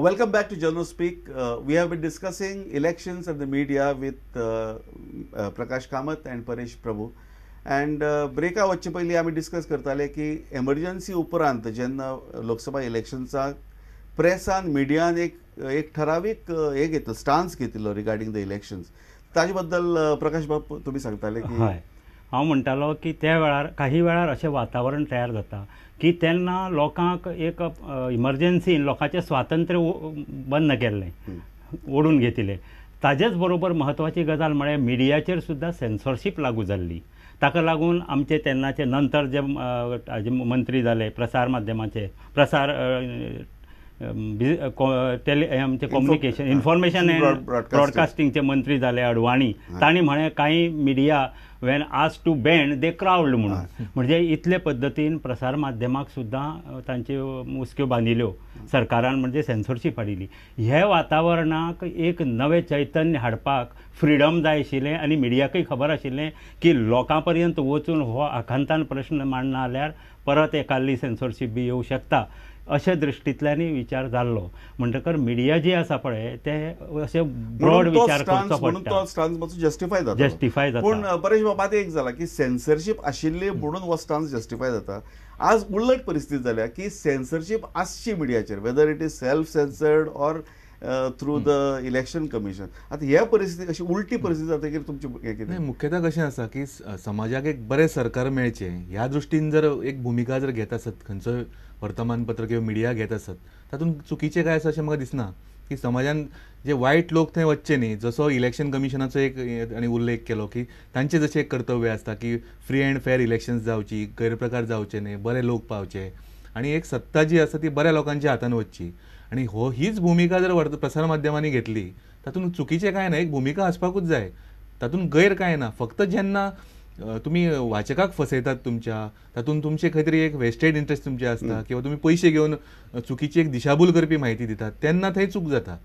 Welcome back to Journal Speak. We have been discussing elections and the media with Prakash Kamat and Paresh Prabhu. And ब्रेका वचचे पयलीं आमी discuss करताले की emergency उपरांत जेन्ना लोकसभा इलेक्शन्साक प्रेसान, मिडियान एक एक ठरावीक हे घेतलो, स्टान्स घेतिल्लो रिगार्डींग the elections, ताजे बद्दल प्रकाश बाब तुमी सांगताले की हय, हांव म्हणटालो की त्या वेळार काही वेळार अशें वातावरण तयार जाता की तेन्ना लोकांक एक इमर्जन्सीन लोकांचें स्वातंत्र्य बंद केल्लें, ओडून घेतिल्लें. ताजेच बरोबर म्हत्वाची गजाल म्हळ्यार मिडियाचेर सुद्दां सेन्सॉरशीप लागू जाल्ली. ताका लागून आमचे तेन्नाचे नंतर जे मंत्री जाले प्रसार माध्यमाचे, प्रसार आमचे कम्युनिकेशन, इन्फॉर्मेशन एंड ब्रॉडकास्टिंगचे मंत्री जाले अडवाणी, तांणी म्हळें कांय media when asked to bend they crawled म्हणून. म्हणजे इतले पद्दतीन प्रसार माध्यमाक सुद्दां तांच्यो मुस्क्यो बांदिल्यो सरकारान, म्हणजे सेन्सॉरशीप हाडिल्ली. हे वातावरणाक एक नवें चैतन्य हाडपाक फ्रिडम जाय आशिल्लें आनी मिडियाकय खबर आशिल्लें की लोकां पर्यंत वचून हो आकांतान प्रश्न मांडना जाल्यार परत एकादली सेन्सॉरशीप बी येवं शकता, अशे दृश्टींतल्यानय विचार जाल्लो. म्हणटकर मिडिया जी आसा पळय ते अशें ब्रॉड विचार करचो पडटा, तो स्टान्स मातसो जस्टिफाय जाता, जस्टिफाय जाता. पूण परेश बाब आतां एक जाला की सेन्सरशीप आशिल्ली म्हणून हो स्टान्स जस्टिफाय जाता. आज उलट परिस्थिती जाल्या की सेन्सरशीप आसची मिडियाचेर, whether it is self censored or through the election commission. आतां ह्या परिस्थिती अशी उलटी परिस्थिती जाता की तुमची हें कितें? मुख्यतः कशें आसा की समाजाक एक बरें सरकार मेळचें ह्या दृश्टीन जर एक भुमिका जर घेत आसत खंयचोय वर्तमानपत्र किंवा मिडिया घेत आसत, तातूंत चुकीचें काय आसा अशें म्हाका दिसना. की समाजान जे वायट लोक थंय वचचे न्ही, जसो इलेक्शन कमिशनाचो एक आनी उल्लेख केलो की तांचें जशें एक कर्तव्य आसता की फ्री अँड फेर इलेक्शन्स जावची, गैरप्रकार जावचे न्ही, बरे लोक पावचे आनी एक सत्ता जी आसा ती बऱ्या लोकांच्या हातान वचची. आनी हो हीच भुमिका जर प्रसार माध्यमांनी घेतली तातूंत चुकीचें कांय ना, एक भुमिका आसपाकूच जाय, तातूंत गैर कांय ना. फक्त जेन्ना तुमी वाचकाक फसयतात तुमच्या, तातूंत तुमचे खंय तरी एक वेस्टेड इंट्रस्ट तुमचे आसता किंवा तुमी पयशे घेवन चुकीची एक दिशाभूल करपी म्हायती दितात तेन्ना थंय चूक जाता.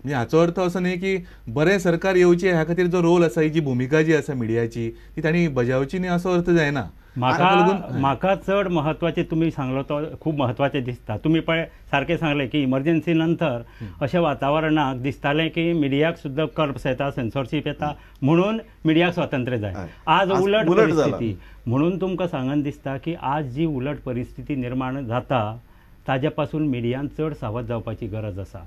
म्हणजे हाचो अर्थ असो न्ही की बरें सरकार येवचें ह्या खातीर जो रोल आसा, ही जी भुमिका जी आसा मिडियाची ती तांणी बजावची न्ही असो अर्थ जायना. म्हाका चड म्हत्वाचें तुमी सांगलो तो खूब म्हत्वाचें दिसता. तुमी पळय सारकें सांगलें की इमर्जन्सी नंतर अशें वातावरणाक दिसतालें की मिडियाक सुद्दां कर्प्स येता, सेन्सॉरशीप येता, म्हणून मिडियाक स्वातंत्र्य जाय. आज उलट परिस्थिती, म्हणून तुमकां सांगन दिसता की आज जी उलट परिस्थिती निर्माण जाता ताजे पासून मिडियान चड सावध जावपाची गरज आसा.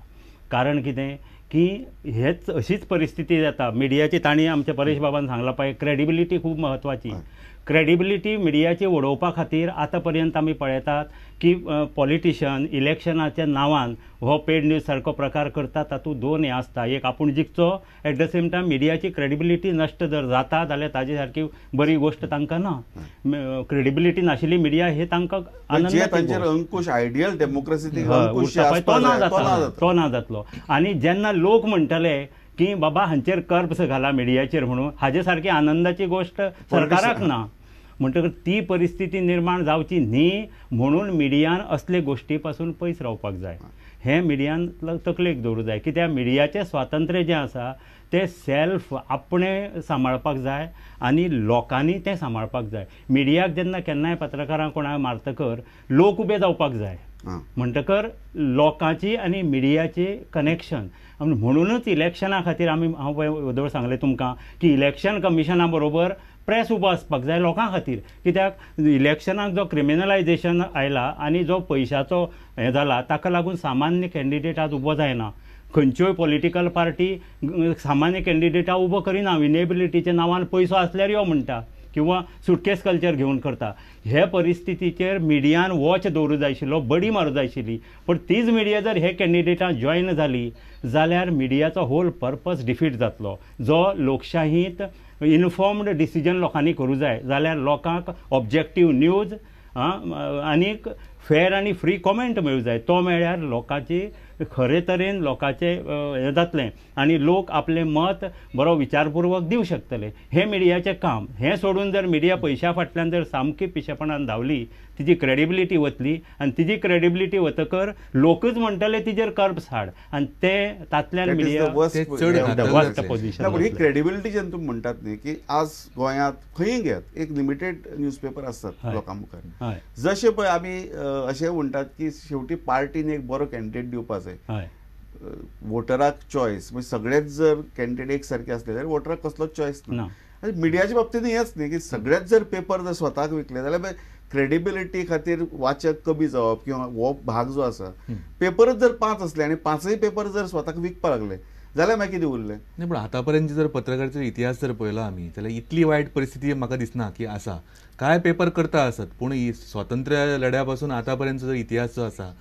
कारण कितें की हेच अशीच परिस्थिती जाता मिडियाची. तांणी आमच्या परेश बाबान सांगलां पळय, क्रेडिबिलिटी खूब म्हत्वाची. क्रेडिबिलिटी मिडियाची वडोवपा खातीर आतां पर्यंत आमी पळयतात की पॉलिटिशन इलेक्शनाच्या नांवान हो पेड न्यूज सारको प्रकार करता. तातूंत दोन हें आसता, एक आपूण जिखचो, एट the same time मिडियाची क्रेडिबिलिटी नश्ट जर जाता जाल्यार ताजे सारकी बरी गोश्ट तांकां ना. क्रेडिबिलिटी नाशिल्ली मिडिया हे तांकां अंकुश, आयडियल डेमोक्रेसी तो ना जाता, तो ना जातलो. आनी जेन्ना लोक म्हणटले की बाबा हांचेर कर्प्स घाला मिडियाचेर म्हणून, हाजे सारकी आनंदाची गोश्ट सरकाराक ना. म्हणटकच ती परिस्थिती निर्माण जावची न्ही म्हणून मिडियान असले गोश्टी पासून पयस रावपाक जाय. हें मिडियान तकलेक दवरूं जाय. कित्याक मिडियाचें स्वातंत्र्य जें आसा तें सेल्फ आपणें सांबाळपाक जाय आनी लोकांनी तें सांबाळपाक जाय. मिडियाक जेन्ना केन्नाय पत्रकारांक कोणाक मारतकर लोक उबे जावपाक जाय. म्हणटकर लोकांची आनी मिडियाची कनेक्शन, म्हणूनच इलेक्शना खातीर आमी, हांव पळय सांगलें तुमकां की इलेक्शन कमिशना बरोबर प्रेस उबो आसपाक जाय लोकां खातीर. कित्याक इलेक्शनाक जो क्रिमिनलायजेशन आयला आनी जो पयशाचो हें जाला ताका लागून सामान्य कॅन्डिडेट आज उबो जायना. खंयच्योय पॉलिटिकल पार्टी सामान्य कॅन्डिडेटा उबो करिना, विनेबिलिटीच्या नांवान पयसो आसल्यार यो म्हणटा किंवा सुटकेस कल्चर घेवन करता. हे परिस्थितीचेर मिडियान वॉच दवरूं जाय आशिल्लो, बडी मारूं जाय आशिल्ली. पूण तीच मिडिया जर हे कॅन्डिडेटां जॉयन जाली जाल्यार मिडियाचो होल पर्पज डिफीट जातलो. जो लोकशाहींत इनफॉर्म्ड डिसिजन लोकांनी करूं जाय जाल्यार लोकांक ऑब्जेक्टीव न्यूज आनीक फेर आनी फ्री कॉमेंट मेळूं जाय. तो मेळ्ळ्यार लोकांची खरे तरेन लोकांचें हें जातलें आनी लोक आपलें मत बरो विचारपूर्वक दिवं शकतले. हें मिडियाचें काम. हें सोडून जर मिडिया पयशा फाटल्यान जर सामकी पिशेपणान धांवली तिजी क्रेडिबिलिटी वतली आनी तिजी क्रेडिबिलिटी वतकर लोकच म्हणटले तिजेर कर्ब्स हाड आनी ते तातल्यान मिडिया वर्स्ट पोजिशन. ही क्रेडिबिलिटी जेन्ना तुमी म्हणटात न्ही की आज गोंयांत खंयी घेयात एक लिमिटेड न्यूजपेपर आसतात लोकां मुखार, जशें पळय आमी अशें म्हणटात की शेवटी पार्टीन एक बरो कॅन्डिडेट दिवपा जाय, वोटराक चॉयस म्हणजे सगळेच जर कॅन्डिडेट एक सारके असले जाल्यार वोटराक कसलोच चॉयस ना. आनी मिडियाच्या बाबतींत हेंच न्ही की सगळेच जर पेपर जर स्वताक विकले जाल्यार क्रेडिबिलिटी खातीर वाचक कमी जावप किंवा हो भाग जो आसा पेपरच जर 5 असले आनी 5 पेपर जर स्वताक विकपाक लागले जाल्यार मागीर कितें उरलें? नाही, पण आतापर्यंत जर पत्रकाराचो इतिहास जर पळयलो आमी जाल्यार इतली वायट परिस्थिती म्हाका दिसना की आसा. काय पेपर करता आसत पूण स्वातंत्र्य लढ्या पासून आतापर्यंत जो इतिहास जो आसा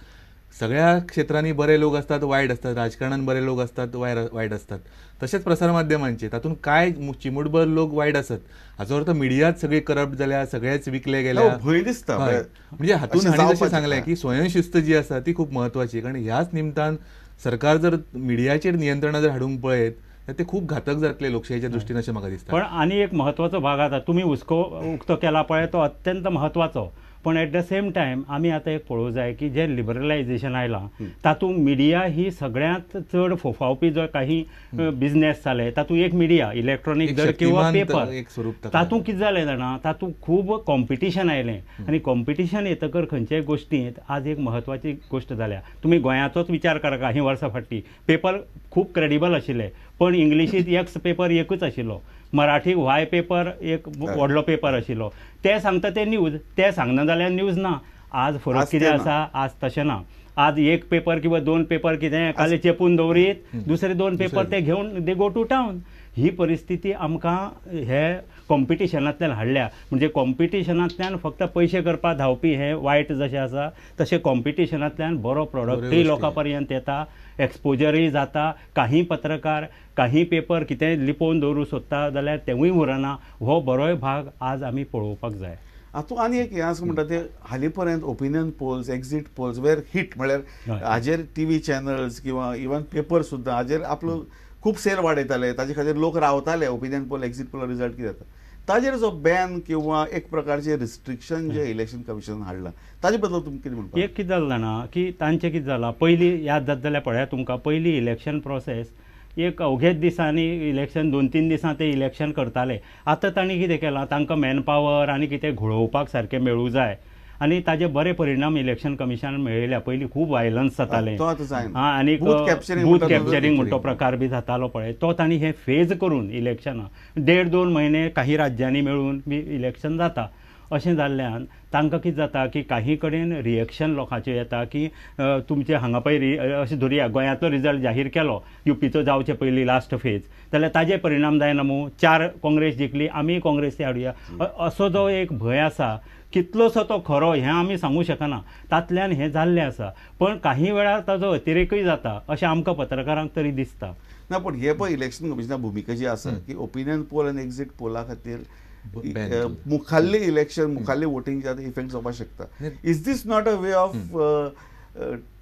सगळ्या क्षेत्रांनी बरे लोक असतात, वायट असतात, राजकारणान बरे लोक असतात, वायट असतात, तशेंच प्रसारमाध्यमांचे तातूंत काय चिमूटभर लोक वायट असत हाचो अर्थ मिडियाच सगळी करप्ट जाल्या, सगळेच विकले गेल्या, भंय दिसता. म्हणजे हातून हांणी जशें सांगलें की स्वयंशिस्त जी आसा ती खूब म्हत्वाची, कारण ह्याच निमतान सरकार जर मिडियाचेर नियंत्रणां जर हाडूंक पळयत जाल्यार ते खूब घातक जातले लोकशाहीच्या दृश्टीन अशें म्हाका दिसता. पण आनी एक म्हत्वाचो भाग आसा तुमी हुस्को उक्तो केला पळय तो अत्यंत म्हत्वाचो, पण एट the same time आमी आतां एक पळोवंक जाय की जें लिबरलायजेशन आयलां तातूंत मिडिया ही सगळ्यांत चड फोफावपी जो काही बिजनेस जाले तातूंत एक मिडिया इलेक्ट्रॉनीक जर किंवा पेपर तातूंत कितें जालें जाणा, तातूंत खूब कॉम्पिटिशन आयलें आनी कॉम्पिटिशन येतकर खंयच्याय गोश्टींत आज एक म्हत्वाची गोश्ट जाल्या. तुमी गोंयाचोच विचार करा, काही वर्सां फाटीं पेपर खूब क्रेडिबल आशिल्ले पण इंग्लिशींत एक्स पेपर एकूच आशिल्लो, मराठी व्हाय पेपर एक व्हडलो पेपर आशिल्लो, ते सांगता ते न्यूज, ते सांगना जाल्यार न्यूज ना. आज फरक कितें आसा, आज तशें ना. आज एक पेपर किंवा 2 पेपर कितें एकाले चेपून दवरीत दुसरे 2 पेपर ते घेवन दे गो टू टावन. ही परिस्थिती आमकां हे कॉम्पिटिशनांतल्यान हाडल्या. म्हणजे कॉम्पिटिशनांतल्यान फक्त पयशे करपाक धांवपी हें वायट जशें आसा तशें कॉम्पिटिशनांतल्यान बरो प्रोडक्टूय लोकां पर्यंत येता, एक्सपोजरूय जाता. काही पत्रकार काही पेपर कितेंय लिपोवन दवरूंक सोदता जाल्यार तेवूय उरना. हो बरोय भाग आज आमी पळोवपाक जाय. हातूंत आनी एक हें आसा म्हणटा ते हालीं पर्यंत opinion polls, exit polls were hit, म्हळ्यार हाजेर टीव्ही चॅनल्स किंवा इवन पेपर सुद्दां हाजेर आपलो खूब सेल वाडयताले, ताजे खातीर लोक रावताले opinion poll, exit poll result कितें येता. ताजेर जो बॅन किंवा एक प्रकारचे रिस्ट्रिक्शन जे इलेक्शन कमिशन हाडलां ताजे बद्दल तुमी कितें म्हणटा? एक कितें जालें जाणा की तांचें कितें जालां, पयलीं याद जाता जाल्यार पळयात तुमकां पयलीं इलेक्शन प्रोसेस एक अवघेच दिसांनी इलेक्शन 2-3 दिसां ते इलेक्शन करताले. आतां तांणी कितें केलां, तांकां मॅनपावर आनी कितें घोळोवपाक सारकें मेळूं जाय आनी ताजे बरे परिणाम इलेक्शन कमिशनान मेळयल्या. पयलीं खूब वायलन्स जातालें आनी बूथ कॅप्चरींग म्हणटो प्रकार बी जातालो पळय, तो तांणी हे फेज करून इलेक्शनां 1.5-2 म्हयने काही राज्यांनी मेळून बी इलेक्शन जाता. अशें जाल्ल्यान तांकां कितें जाता की काही कडेन रिएक्शन लोकांचें येता की तुमचें हांगा पळय अशें धरुया गोंयांतलो रिजल्ट जाहीर केलो युपीचो जावचे पयलीं लास्ट फेज, जाल्यार ताजे परिणाम जायना मू, 4 काँग्रेस जिखली आमी काँग्रेस हाडुया असो जो एक भंय आसा कितलोसो तो खरो हें आमी सांगूं शकना, तातल्यान हें जाल्लें आसा. पण काही वेळार ताजो अतिरेकूय जाता अशें आमकां पत्रकारांक तरी दिसता. ना पण हे पळय इलेक्शन कमिशना भुमिका जी आसा की ओपिनियन पोल आनी एक्झीट पोला खातीर मुखाल्ले इलेक्शन मुखाल्ले वोटिंग जे इफेक्ट जावपाक शकता. Is this not a way of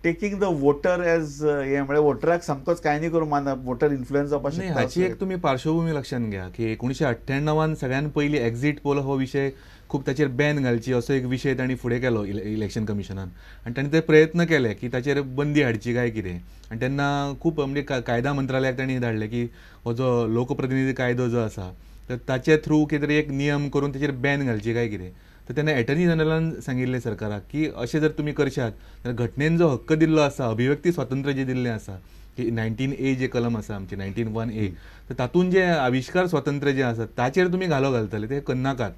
taking the voter as हें, म्हळ्यार वोटराक सामकोच कांय न्ही करून मानप, वोटर इन्फ्लुएन्स जावपाक शकता? हाची एक तुमी पार्श्वभूमी लक्षांत घ्या की 1998 सगळ्यान पयलीं एक्झीट पोल हो विशय खूब ताचेर बॅन घालची असो एक विशय तांणी फुडें केलो इलेक्शन कमिशनान आनी तांणी ते प्रयत्न केले की ताचेर बंदी हाडची काय कितें, आनी तेन्ना खूब म्हणजे कायदा मंत्रालयाक तांणी धाडलें की हो जो लोकप्रतिनिधी कायदो जो आसा तर ताचे थ्रू कितें तरी एक नियम करून ताचेर बॅन घालची काय कितें. तर तेन्ना एटर्नी जनरलान सांगिल्लें सरकाराक की अशें जर तुमी करशात जाल्यार घटनेन जो हक्क दिल्लो आसा, अभिव्यक्ती स्वातंत्र्य जें दिल्लें आसा की 19A जे कलम आसा आमचें 19(1A), तर तातूंत जें आविश्कार स्वातंत्र्य जें आसा ताचेर तुमी घालो घालतले ते करनाकात.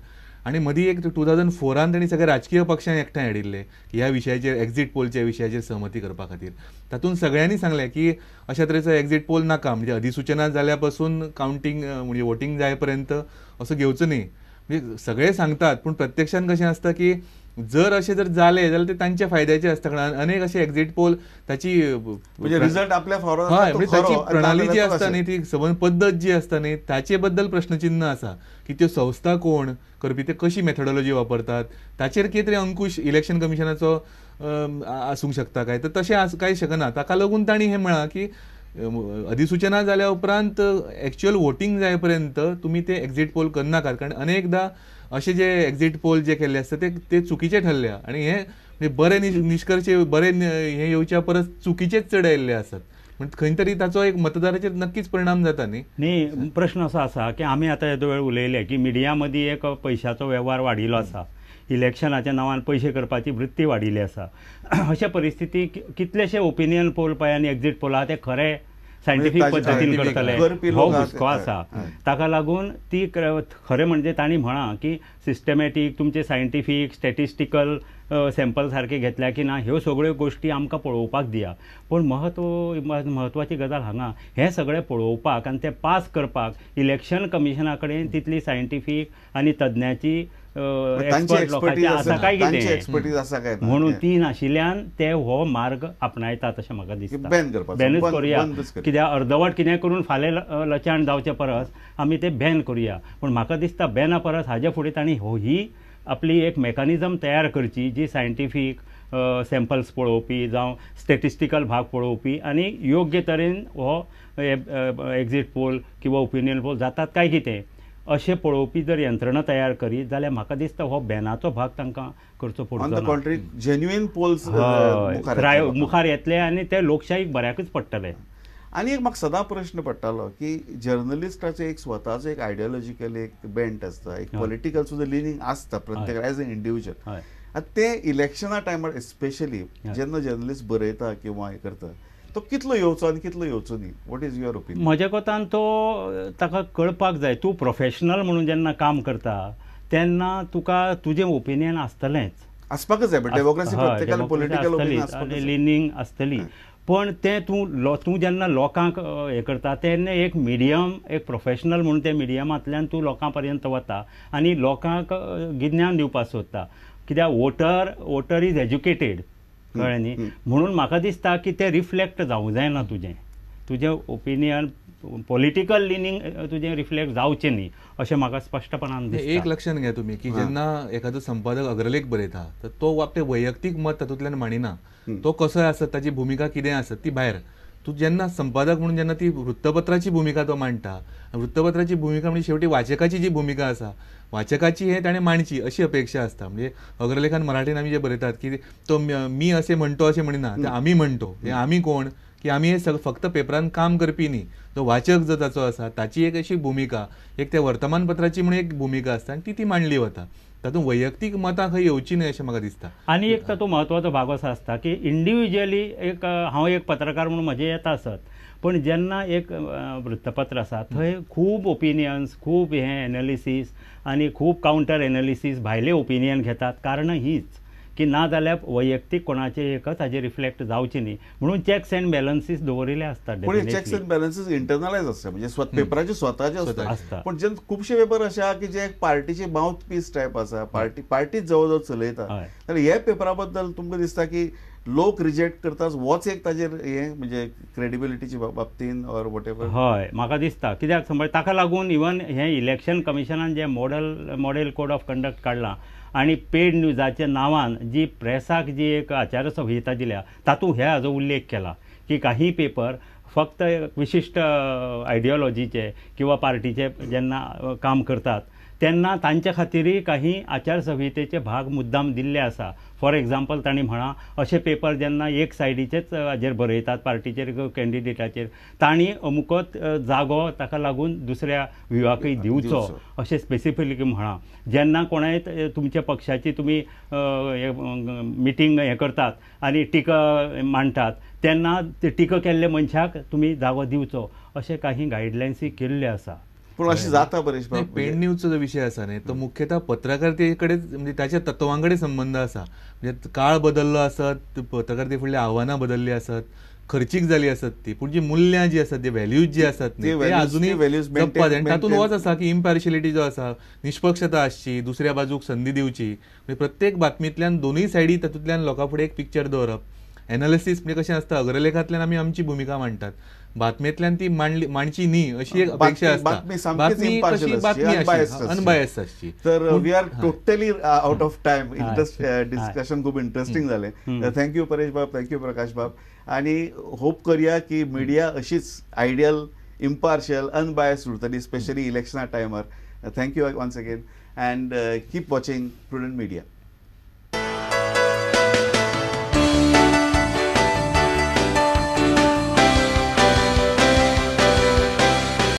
आनी मदीं एक 2004 तांणी सगळे राजकीय पक्षांक एकठांय हाडिल्ले ह्या विशयाचेर, एक्झीट पोलच्या विशयाचेर सहमती करपा खातीर. तातूंत सगळ्यांनी सांगलें की अशा तरेचो एक्झीट पोल नाका, म्हणजे अधिसुचना जाल्या पासून कावंटींग म्हणजे वोटींग जाय पर्यंत असो घेवचो न्ही. म्हणजे सगळे सांगतात पूण प्रत्यक्षान कशें आसता की जर अशें जर जालें जाल्यार ते तांच्या फायद्याचें आसता, कारण अनेक अशे एक्झीट पोल ताची म्हणजे रिजल्ट आपल्या फावरो, हय, म्हणजे ताची प्रणाली जी आसता न्ही, ती सबंद पद्दत जी आसता न्ही ताचे बद्दल प्रश्नचिन्ह आसा की त्यो संस्था कोण करपी, ते कशी मेथडॉलॉजी वापरतात, ताचेर कितें तरी अंकुश इलेक्शन कमिशनाचो आसूंक शकता काय, तर तशें कांय शकना. ताका लागून तांणी हें म्हळां की अधिसूचना जाल्या उपरांत एक्च्युअल वोटींग जाय पर्यंत तुमी ते एक्झीट पोल करनाकात, कारण अनेकदा अशे जे एक्झीट पोल जे केल्ले आसता ते चुकीचे ठरल्या आनी हे म्हणजे बरे निश्कर्श बरे हे येवच्या परस चुकीचेच चड आयिल्ले आसात, म्हणजे खंय तरी ताचो एक मतदाराचेर नक्कीच परिणाम जाता न्ही. न्ही, प्रश्न असो आसा की आमी आतां येदो वेळ उलयले की मिडिया मदीं एक पयशाचो वेव्हार वाडिल्लो आसा. इलेक्शनाच्या नांवान पयशे करपाची वृत्ती वाडिल्ली आसा. अशा परिस्थितीक कितलेशे ओपिनियन पोल पळय आनी एक्झीट पोल आहा ते खरे सायंटिफीक पद्दतीन करतले हो हुस्को आसा. ताका लागून ती खरें म्हणजे तांणी म्हळां की सिस्टमॅटीक तुमचे सायंटिफीक स्टॅटिस्टिकल सॅम्पल सारके घेतल्या की ना ह्यो सगळ्यो गोश्टी आमकां पळोवपाक दिया. पूण म्हत्वाची गजाल हांगा हें सगळें पळोवपाक आनी तें पास करपाक इलेक्शन कमिशना कडेन तितली सायंटिफीक आनी तज्ञाची एक्सपर्ट लोकांची आसा काय कितें म्हणून ती नाशिल्ल्यान ते हो मार्ग आपणायतात अशें म्हाका दिसता. बॅनूच करुया, कित्याक अर्दवट कितें करून फाल्यां लचाण जावचे परस आमी ते बॅन करुया. पूण म्हाका दिसता बॅना परस हाजे फुडें तांणी ही आपली एक मेकॅनिजम तयार करची जी सायंटिफीक सॅम्पल्स पळोवपी जावं स्टॅटिस्टिकल भाग पळोवपी आनी योग्य तरेन हो एक्झीट पोल किंवा ओपिनियन पोल जातात काय कितें अशें पळोवपी जर यंत्रणा तयार करीत जाल्यार म्हाका दिसता हो बॅनाचो भाग तांकां करचो पडटलो. जेन्युइन पोल्स मुखार येतले आनी ते लोकशाहीक बऱ्याकच पडटले. आनी एक म्हाका सदां प्रश्न पडटालो की जर्नलिस्टाचो एक स्वताचो एक आयडियोलॉजिकल एक बेंट आसता, एक पॉलिटिकल सुद्दां लिनिंग आसता प्रत्येक एज एन इंडिविज्युअल. आतां ते इलेक्शना टायमार स्पेशली जेन्ना जर्नलिस्ट बरयता किंवा हें करता तो कितलो येवचो आनी कितलो येवचो न्ही, what is your opinion? म्हज्या कोतान तो ताका कळपाक जाय, तूं प्रोफेशनल म्हणून जेन्ना काम करता तेन्ना तुका तुजें ओपिनियन आसतलेंच, आसपाकच जाय. डेमोक्रेसी प्रत्येकान पॉलिटिकल ओपिनियन लिनिंग आसतली, पण तें तूं तूं जेन्ना लोकांक हें करता तेन्ना एक मिडियम, एक प्रोफेशनल म्हणून त्या मिडियमांतल्यान तूं लोकां पर्यंत वता आनी लोकांक गिज्ञान दिवपाक सोदता. कित्याक वोटर is educated, कळ्ळें न्ही? म्हणून म्हाका दिसता की तें रिफ्लेक्ट जावंक जायना, तुजें तुजें ओपिनियन पॉलिटिकल लिनिंग तुजें रिफ्लेक्ट जावचें न्ही अशें म्हाका स्पश्टपणान दिसता. एक लक्षात घ्या तुमी की जेन्ना एखादो संपादक अग्रलेख बरयता तर तो आपलें वैयक्तीक मत तातूंतल्यान मांडिना, तो कसो आसत, ताची भुमिका कितें आसत ती भायर. तूं जेन्ना संपादक म्हणून जेन्ना ती वृत्तपत्राची भुमिका तो मांडटा, वृत्तपत्राची भुमिका म्हणजे शेवटी वाचकाची जी भुमिका आसा, वाचकाची हे ताणें मांडची अशी अपेक्षा आसता. म्हणजे अग्रलेखान मराठीन आमी जे बरयतात की तो मी असे म्हणतो अशें म्हणिना, ते आमी म्हणतो. हे आमी कोण की आमी हे फक्त पेपरान काम करपी न्ही, जो वाचक जो ताचो आसा ताची एक अशी भुमिका, एक त्या वर्तमानपत्राची म्हणून एक भुमिका आसता आनी ती ती मांडली वता. तातूंत वैयक्तीक मतां खंय येवची न्हय अशें म्हाका दिसता. आनी एक तातूंत म्हत्वाचो भाग असो आसता की इंडिविज्युअली एक हांव एक पत्रकार म्हणून म्हजें येता आसत, पण जेन्ना एक वृत्तपत्र आसा थंय खूब ओपिनियन्स, खूब हें एनालिसीस आनी खूब कावंटर एनालिसीस, भायले ओपिनियन घेतात. कारण हीच की ना जाल्यार वैयक्तीक कोणाचें एकच हाजेर रिफ्लेक्ट जावचें न्ही म्हणून चॅक्स एंड बॅलन्सीस दवरिल्ले आसतात. पूण चॅक्स एंड बॅलन्सीस इंटरनलायज आसता, म्हणजे पेपराचे स्वताचे आसता. पूण जेन्ना खुबशे पेपर अशे आहा की जे पार्टीचे मावथ पीस टायप आसा, पार्टीच जवळ जवळ चलयता, जाल्यार हे पेपरा बद्दल तुमकां दिसता की लोक रिजेक्ट करतात होच एक ताजेर हें म्हणजे क्रेडिबिलिटीचे बाबतीन ऑर what ever? हय, म्हाका दिसता कित्याक समज ताका लागून इवन हें इलेक्शन कमिशनान जें मॉडेल कोड ऑफ कंडक्ट काडलां आनी पेड न्यूजाच्या नांवान जी प्रेसाक जी एक आचारसंहिता दिल्या तातूंत हे हाजो उल्लेख केला की काही पेपर फक्त विशिश्ट आयडियोलॉजीचे किंवा पार्टीचे जेन्ना काम करतात तेन्ना तांच्या खातीरय काही आचारसंहितेचे भाग मुद्दाम दिल्ले आसा. फॉर एग्जाम्पल तांणी म्हळां अशे पेपर जेन्ना एक सायडीचेच हाजेर बरयतात पार्टीचेर कॅन्डिडेटाचेर, तांणी अमुकच जागो ताका लागून दुसऱ्या विवाकय दिवचो अशें स्पेसिफिकली म्हळां. जेन्ना कोणाय तुमच्या पक्षाची तुमी मिटींग हें करतात आनी टिका मांडटात तेन्ना टिका केल्ल्या मनशाक तुमी जागो दिवचो अशें काही गायडलायन्सूय केल्ल्यो आसा. पूण अशें जाता परेश बाब? पेड न्यूजचो जो विशय आसा न्ही तो मुख्यतः पत्रकारिते कडेन म्हणजे ताच्या तत्वां कडेन संबंद आसा. म्हणजे काळ बदल्लो आसत, पत्रकारिते फुडली आव्हानां बदल्ली आसत, खर्चीक जाली आसत ती, पूण जी मुल्यां जी आसात, जी व्हॅल्यूज जी आसात न्ही ते आजुनूय जपपाक जाय. आनी तातूंत होच आसा की इम्पार्शियलिटी जो आसा, निष्पक्षता आसची, दुसऱ्या बाजूक संदी दिवची, म्हणजे प्रत्येक बातमींतल्यान दोनूय सायडी तातूंतल्यान लोकां फुडें एक पिक्चर दवरप. एनालिसीस म्हणजे कशें आसता, अग्रलेखांतल्यान आमी आमची भुमिका मांडटात, बातमेंतल्यान ती मांडची न्ही अशी एक अपेक्षा आसता. बातमी कशी बातमी अनबायस आसची. तर we are totally out of time. Discussion खूब इंट्रस्टिंग जालें. Thank you Paresh बाब, thank you Prakash बाब. आनी होप करया की मिडिया अशीच आयडियल, इम्पार्शियल, अनबायस उरतली, स्पेशली इलेक्शना टायमार. Thank you once again and keep watching Prudent Media.